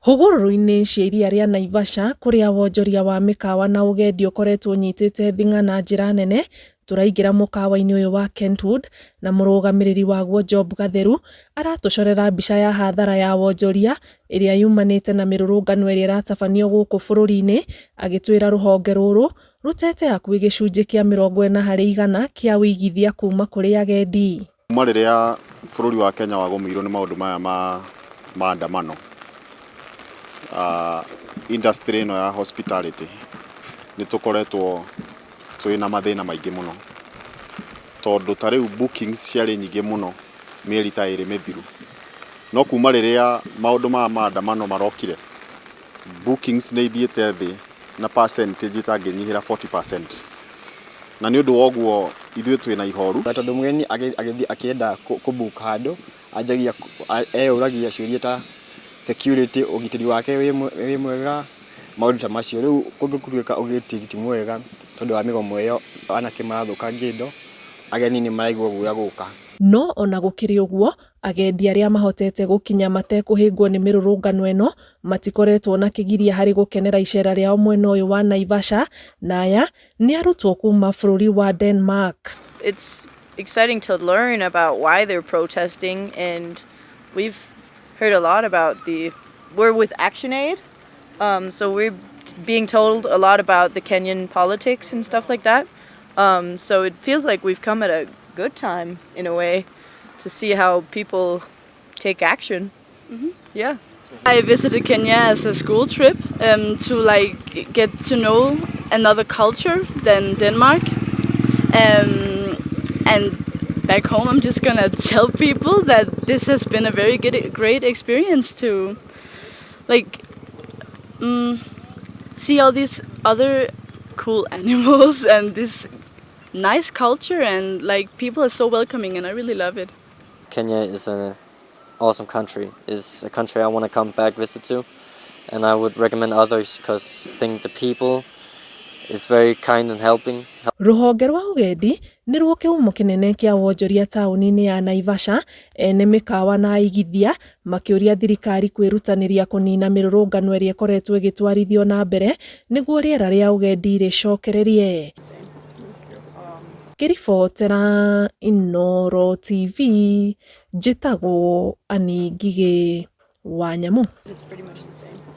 Hũgũrũrũ-inĩ cia iria rĩa Naivasha kũrĩa wonjoria wa mĩkawa na ũgendi ũkoretwo ũnyitĩte thing'a na njĩra nene, tũraingĩra mũkawa-inĩ ũyũ wa Kentwood na mũrũgamĩrĩri waguo Job Gatheru aratũcorera mbica ya hathara ya wonjoria ĩrĩa yumanĩte na mĩrũrũngano ĩrĩa ĩratabanio gũkũ bũrũri-inĩ, agĩtwĩra rũhonge rũrũ rũtete hakuhĩ gĩcunjĩ kĩa 40% kĩa ũigithia kuma kũrĩ agendi. Kuma rĩrĩa bũrũri wa Kenya wagũmĩirwo nĩ maũndũ maya ma maandamano, industry ĩno ya hospitality nĩ tũkoretwo twĩna mathĩna maingĩ mũno, tondũ ta rĩu bookings ciarĩ nyingĩ mũno mĩeri ta ĩrĩ mĩthiru, no kuma rĩrĩa maũndũ maya maandamano marokire, bookings nĩ ithiĩte thĩ na percentage ĩtangĩnyihĩra 40%, na nĩ ũndũ wa ũguo ithuĩ twĩna ihoru. Tondũ mũgeni agĩthiĩ akĩenda kũ book handũ, anjagia eyũragia ciũria ta security, ũgitĩri wake wĩ mwega, maũndũ ta macio. Rĩu kũngĩtuĩka ũgitĩri ti mwega tondũ wa mĩgomo ĩyo, anake marathũkangia indo, ageni nĩ maraigua guoya gũka. No ona gũkĩrĩ ũguo, agendi arĩa mahotete gũkinya matekũhĩngwo nĩ mĩrũrũngano ĩno matikoretwo na kĩgiria harĩ gũkenera icera rĩao mwena ũyũ wa Naivasha, na aya nĩ arutwo kuma bũrũri wa Denmark. It's exciting to learn about why they're protesting, and we've heard a lot about the we're with ActionAid, so we're being told a lot about the Kenyan politics and stuff like that. So it feels like we've come at a good time in a way to see how people take action. Yeah. I visited Kenya as a school trip to like get to know another culture than Denmark. And back home, I'm just gonna tell people that this has been a very good, great experience to like see all these other cool animals and this nice culture, and like people are so welcoming, and I really love it. Kenya is an awesome country. It's a country I want to come back visit to, and I would recommend others because I think the people is very kind and helping. Rũhonge rwa ũgendi nĩruo kĩhumo kĩnene kĩa wonjoria taũni-inĩ ya Naivasha, ene mĩkawa na aigithia makĩũria thirikari kwĩrutanĩria kũnina mĩrũrũngano ĩrĩa ĩkoretwo ĩgĩtwarithio na mbere nĩguo rĩera rĩa ũgendi rĩcokererie. Ngĩribotera Inooro TV, njĩtagwo Annie Ngigĩ wa Nyamu. It's pretty much the same.